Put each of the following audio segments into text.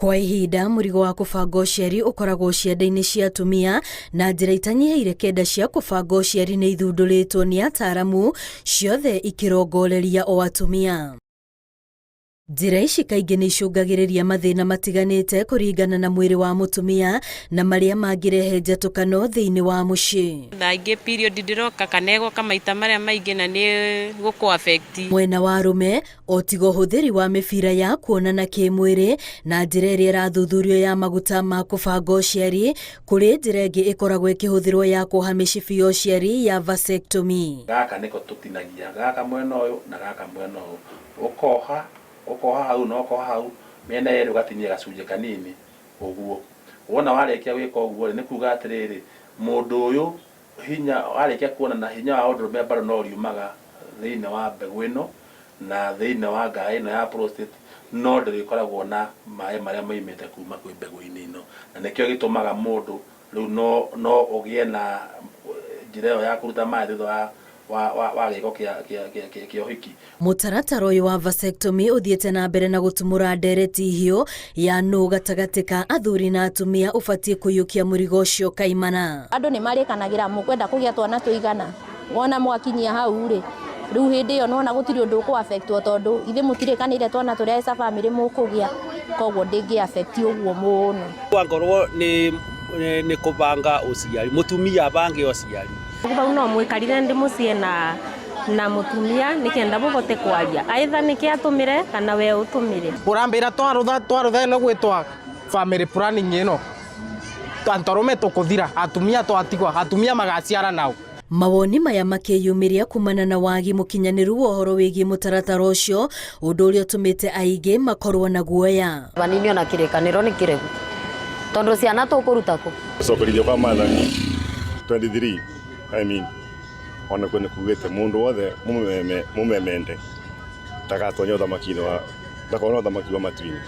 Kwa ihinda, mũrigo wa kũbanga ũciari ũkoragwo ciande-inĩ cia atumia na njĩra itanyihĩire kenda cia kũbanga ũciari nĩ ithundũrĩtwo nĩ ataaramu, ciothe ikĩrongoreria o atumia. Njĩra ici kaingĩ nĩ icũngagĩrĩria mathĩna matiganĩte kũringana na mwĩrĩ wa mũtumia na marĩa mangĩrehe njatũkano thĩinĩ wa mũciĩ. Thaa ingĩ period ndĩroka kana ĩgoka maita marĩa maingĩ na nĩ gũkũ affect. Mwena wa arũme, O tiga ũhũthĩri wa mĩbira ya kuonana kĩmwĩrĩ na njĩra ĩrĩa ĩrathuthurio ya maguta ma kũbanga ũciari, kũrĩ njĩra ĩngĩ ĩkoragwo ĩkĩhũthĩrwo ya kuoha mĩcibi ya ũciari ya vasectomy. Gaka nĩko tũtinagia, gaka mwena ũyũ na gaka mwena ũyũ. Ũkoha, ũkoha hau na ũkoha hau, mĩena yerĩ ũgatinia gacunjĩ kanini ũguo. Wona warĩkia gwĩka ũguo-rĩ, nĩ kuga atĩrĩrĩ, mũndũ ũyũ hinya, warĩkia kuonana hinya wa ũndũrũme bado no ũriumaga thĩinĩ wa mbegũ ĩno na thĩinĩ wa ngaĩ ĩno ya prostate, no ndĩrĩkoragwo na maĩ marĩa moimĩte kuma kwĩ mbegũ-inĩ ĩno. Na nĩkĩo gĩtũmaga mũndũ rĩu no no ũgĩe na njĩra ĩyo ya kũruta maĩ thutha wa wa wa wa gĩko kĩa kĩa kĩa kĩa kĩa ũhiki. Mũtaratara ũyũ wa vasectomy ũthiĩte na mbere na gũtumũra ndereti hiũ ya nũ gatagatĩ ka athuri na atumia ũbatiĩ kũiyũkia mũrigo ũcio kaimana. Andũ nĩ marĩkanagĩra mũkwenda kũgĩa twana tũigana, wona mwakinyia hau rĩ, rĩu hĩndĩ ĩyo nĩwona gũtirĩ ũndũ ũkũ affect wo tondũ ithuĩ mũtirĩkanĩire twana tũrĩa as a family mũkũgĩa, koguo ndĩngĩ affect ũguo mũno. Angorwo nĩ nĩ kũbanga ũciari, mũtumia abange ũciari. Vau no mwikarire ndi mucii na na mutumia nikenda muvote kwaria either niki atumire kana we utumire. Urambira twarutha twarutha ino gwitwa family planning ino antu arume tukuthira atumia twatigwa atumia magaciara nao. Mawoni maya makĩyumĩria kumana na wagi mũkinyanĩru wa ũhoro wĩgiĩ mũtaratara ũcio, ũndũ ũrĩa ũtũmĩte aingĩ makorwo na guoya. Vanini ona kĩrĩkanĩro nĩ kĩregu tondũ ciana tũkũruta kũ? Gũcokerithio kwa Maathani 23, I mean, onakuo nĩ kugĩte mũndũ wothe mũmemende ndagatonya ũthamaki-inĩ wa ndakona ũthamaki wa matu-inĩ.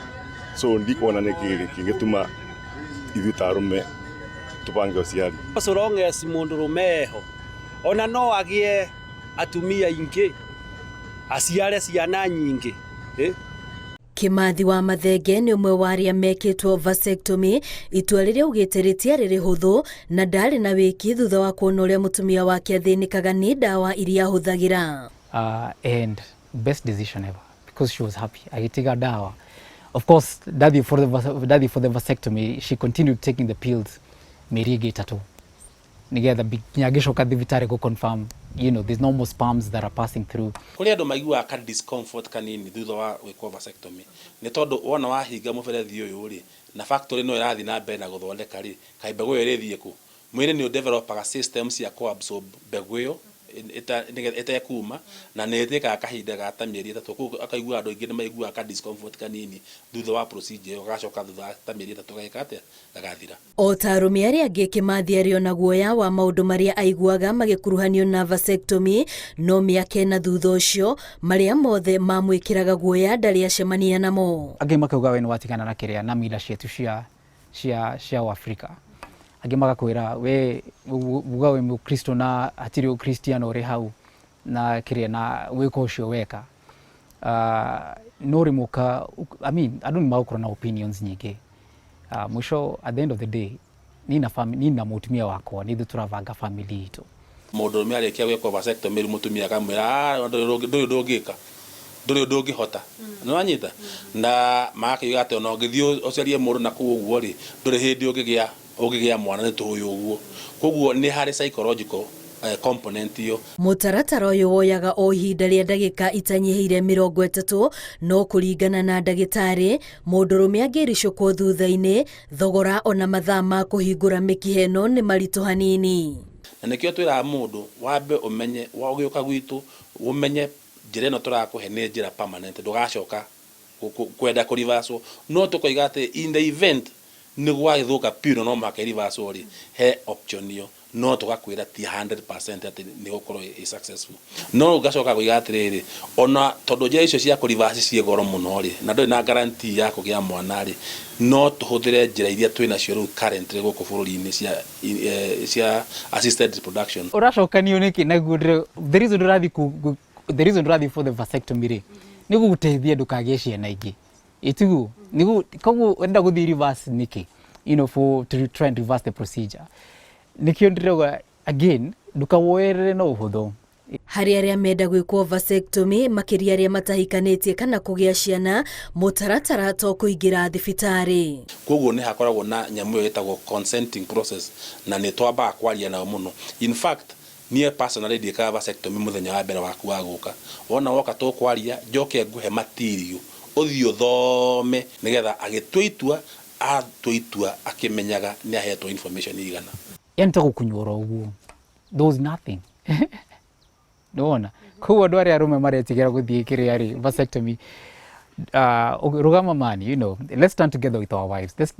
So ndikuona nĩkĩ kĩngĩtũma ithuĩ ta arũme tũbange ũciari. So long as mũndũrũme eho ona no agĩe atumia aingĩ aciare ciana nyingĩ eh? Kĩmathi wa Mathenge nĩ ũmwe wa arĩa mekĩtwo vasectomy, itua rĩrĩa augĩte rĩtiarĩ rĩhũthũ na ndarĩ na wĩki thutha wa kuona ũrĩa mũtumia wake athĩnĩkaga nĩ ndawa iria ahũthagĩra. And best decision ever because she was happy agĩtiga ndawa. Of course ndathiĩ for the ndathiĩ for the vasectomy, she continued taking the pills mĩeri ĩngĩ ĩtatũ nĩgetha nginya ngĩcoka thibitarĩ gũ confirm there's no more sperms that are passing through. Kũrĩ andũ maiguaga ka discomfort kanini thutha wa gwĩkwo vasectomy, nĩ tondũ wona wahinga mũberethi ũyũ rĩ, na factory no ĩrathiĩ na mbere na gũthondeka rĩ, kaĩ mbegũ ĩyo ĩrĩthiĩ kũ? Mwĩrĩ nĩ ũ develop aga system cia kũ absorb mbegũ ĩyo nĩgetha ĩtekuma, na nĩ ĩtĩkaga kahinda ga ta mĩeri 3. Koguo akaigua andũ aingĩ nĩ maiguaga ka discomfort kanini thutha wa procedure ĩyo, gagacoka thutha wa ta mĩeri 3 gageka atĩa? Gagathira. O ta arũme arĩa angĩ, Kĩmathi arĩ o na guoya wa maũndũ marĩa aiguaga magĩkuruhanio na vasectomy, no mĩaka ĩna thutha ũcio, marĩa mothe mamwĩkĩraga guoya ndarĩ acemania namo. Angĩ makauga we nĩ watigana na kĩrĩa na mila cietu cia cia cia Ũafrika. Angĩ magakwĩra we uga wĩ Mũkristo na hatirĩ Ũkristiano ũrĩ hau na kĩrĩa na wĩko ũcio weka. No rĩmwe ũka, I mean, andũ nĩ magũkorwo na opinions nyingĩ. Mũico at the end of the day niĩ na niĩ na mũtumia wakwa nĩ ithuĩ tũrabanga family itũ. Mũndũrũme arĩkia gwĩkwo vasectomy rĩu mũtumia akamwĩra, "Ah, ndũrĩ ũndũ ũngĩka, ndũrĩ ũndũ ũngĩhota." Nĩ wanyita? Na magakiuga atĩ ona ũngĩthiĩ ũcarie mũndũ na kũu ũguo rĩ, ndũrĩ hĩndĩ ũngĩgĩa ũngĩgĩa mwana nĩ tũĩ ũguo. Koguo nĩ harĩ psychological component ĩyo. Mũtaratara ũyũ woyaga o ihinda rĩa ndagĩka itanyihĩire 30, no kũringana na ndagĩtarĩ, mũndũrũme angĩricũkwo thutha-inĩ, thogora ona mathaa ma kũhingũra mĩkiha ĩno nĩ maritũ hanini. Na nĩkĩo twĩraga mũndũ wambe ũmenye ũgĩũka gwitũ ũmenye njĩra ĩno tũrakũhe nĩ njĩra permanent, ndũgacoka kwenda kũ reverse wo. No tũkoiga atĩ in the event nĩ gwagĩthũka biũ na no mũhaka ĩ reverse wo rĩ, he option ĩyo, no tũgakwĩra ti 100% atĩ nĩ ĩgũkorwo ĩ successful. No ngacoka ngoiga atĩrĩrĩ, ona tondũ njĩra icio cia kũ reverse ciĩ goro mũno rĩ, na ndũrĩ na guarantee ya kũgĩa mwana rĩ, no tũhũthĩre njĩra iria twĩ nacio rĩu currently gũkũ bũrũri-inĩ cia cia assisted reproduction. Ũracokanio nĩkĩ naguo the reason ndũrathiĩ the reason ndũrathiĩ for the vasectomy rĩ, nĩ gũgũteithia ndũkagĩe ciana ingĩ. Ĩtiguo nĩguo koguo ũrenda gũthiĩ reverse nĩkĩ, you know, for to try and reverse the procedure? Nĩkĩo ndĩrauga again, ndũkawoerere na ũhũthũ. Harĩ arĩa menda gwĩkwo vasectomy, makĩria arĩa matahikanĩtie kana kũgĩa ciana, mũtaratara to kũingĩra thibitarĩ. Koguo nĩ hakoragwo na nyamũ ĩyo ĩtagwo consenting process, na nĩ twambaga kwaria nao mũno. In fact, niĩ personally ndiĩkaga vasectomy mũthenya wa mbere waku wa gũka. Wona woka tũkwaria, njoke nguhe material ũthiĩ ũthome, nĩgetha agĩtua itua atua itua akĩmenyaga nĩ ahetwo information igana. Yani ta gũkunyũra ũguo, there was nothing, nĩwona. Koguo andũ arĩa arũme maretigĩra gũthiĩ kĩrĩa rĩ, vasectomy, rũgama man, let's stand together with our wives, let's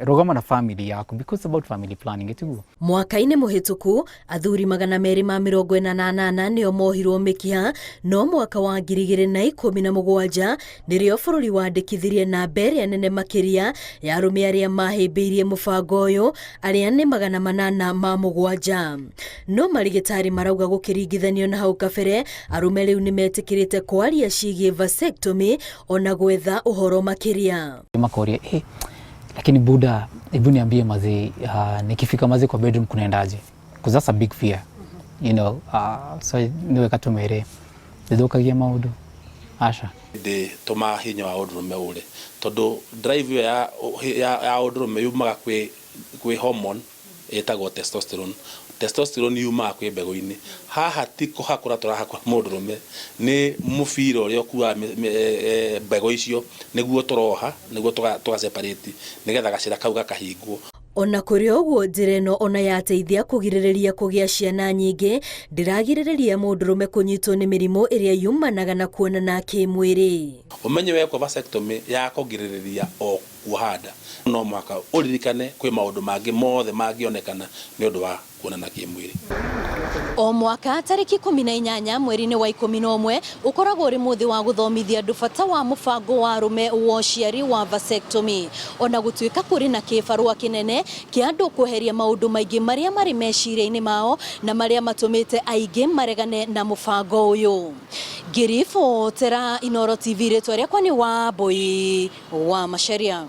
rũgama na family yaku, because it's about family planning, ĩtiguo? Mwaka-inĩ mũhĩtũku athuri 248 nĩo mohirwo mĩkiha, no mwaka wa 2017 nĩrĩo bũrũri wandĩkithirie namba ĩrĩa nene makĩria ya arũme arĩa mahĩmbĩirie mũbango ũyũ, arĩa nĩ 807. No marigĩtarĩ marauga gũkĩringithanio na hau kabere, arũme rĩu nĩ metĩkĩrĩte kwaria ciĩgiĩ vasectomy ona gwetha ũhoro makĩria. Makoria, "Eh, lakini buda, hebu niambie mazee, nikifika mazee kwa bedroom kunaendaje?" Because that's a big fear. So niwe katumere ndithukagia maundu aca. Ndĩ tũmaga hinya wa ũndũrũme ũre, tondũ drive ĩyo ya ũndũrũme yumaga kwĩ hormone ĩtagwo testosterone. Testosterone yumaga kwĩ mbegũ-inĩ. Haha ti kũhakũra tũrahakũra mũndũrũme, nĩ mũbira ũrĩa ũkuaga mbegũ icio nĩguo tũroha, nĩguo tũga separate nĩgetha gacĩra kau gakahingwo. Ona kũrĩ ũguo, njĩra ĩno ona yateithia kũgirĩrĩria kũgĩa ciana nyingĩ, ndĩragirĩrĩria mũndũrũme kũnyitwo nĩ mĩrimũ ĩrĩa yumanaga na kuonana kĩmwĩrĩ. Ũmenye wekwo vasectomy ya kũgirĩrĩria o kuoha nda, no mũhaka ũririkane kwĩ maũndũ mangĩ mothe mangĩonekana nĩ ũndũ wa kuonana kĩmwĩrĩ. O mwaka tarĩki 18 mweri-inĩ wa 11 ũkoragwo ũrĩ mũthĩ wa gũthomithia andũ bata wa mũbango wa arũme wa ũciari wa vasectomy, ona gũtuĩka kũrĩ na kĩbarũa kĩnene kĩa andũ kweheria maũndũ maingĩ marĩa marĩ meciria-inĩ mao na marĩa matũmĩte aingĩ maregane na mũbango ũyũ. Ngĩribotera Inooro TV, rĩtwa rĩakwa nĩ Wambui wa Macharia.